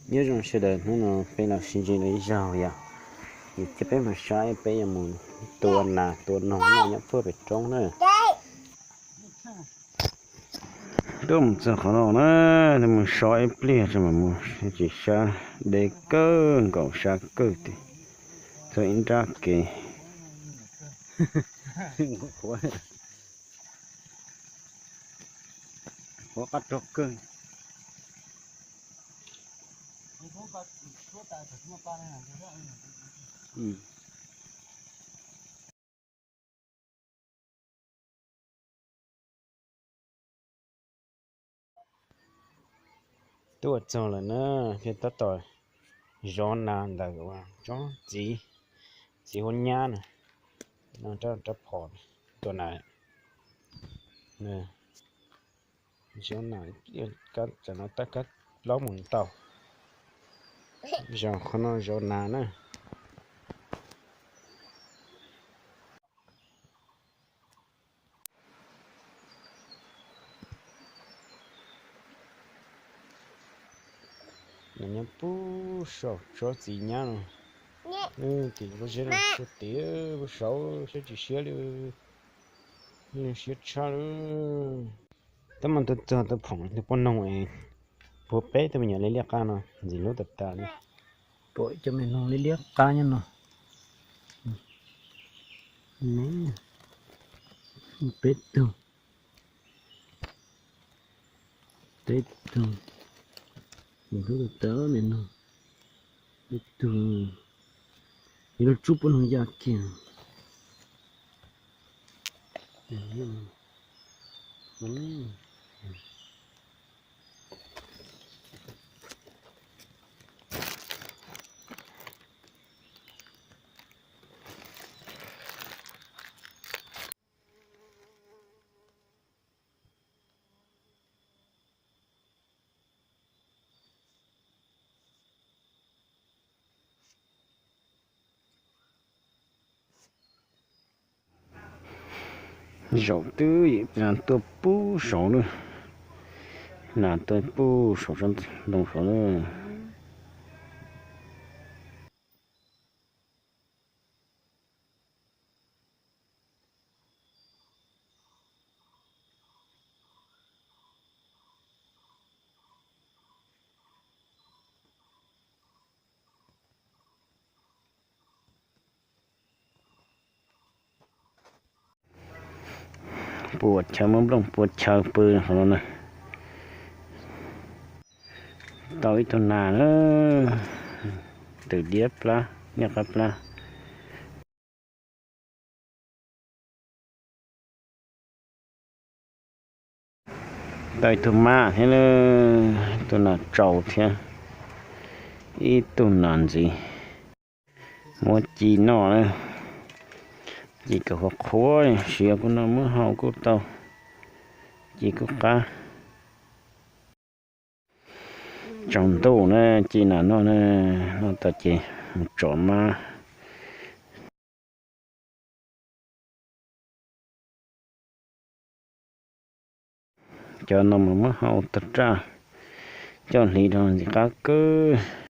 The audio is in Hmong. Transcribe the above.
Nyob zoo sawv daws, hnub no peb los sib ntsib dua ib zaug yom. Ces peb mus saib peb yuav mus tua nas tua noog noj nyob puag pem roob na. Tuaj mus txog qhov no na, mus so ib pliag tso mam mus, tsis sab deb kawg nkaus sab kawg tiag, txog ib nrab kev. Qhuav qab rog kawg. Tuaj txog lawm na, thiaj tab tom zov nas ntawm uas tsob txiv, txiv huab nyab na, rab phom tua nas. Zov nas, tam no tab kab plaub mus ntau. Zov qhov no zov nas na. Nws nyob puag saum tsob txiv nyab no. Tim lub zeb no, tim lub saud siab tsis siab li, siab tshaj li. Tab mas tuaj txog tus phoom tus poj noog es puag peb tug me nyuam liab liab qab no ntxim hlub tas tas li. Pom cov me noog liab liab qab nyob no. Peb tug, peb tug, ntxim hlub tas tas me noog. Peb tug, yuav luag tsub poj noog ya kiag. Zaum twb tuaj puag saud na, nas tuaj puag saum tsob ntoo saud na. Puas chaw muab nplooj puas chaw pw qhov no na. Tau ib tug nas na, twm diab plab, niaj qab plab. Tau ib tug mab thiab, tus nas tsaus thiab, ib tug nas ntxiv. Muab ci noj na, ci kom qhuav qhuav, siav kuj noj muab hau kuj tau, ci kuj qab. Tsaus ntuj na, ci nas noj na, noj tas ces mus tsom mab. Cov no mas muab hau tag raj, coj hliv rau ntxim qab kawg.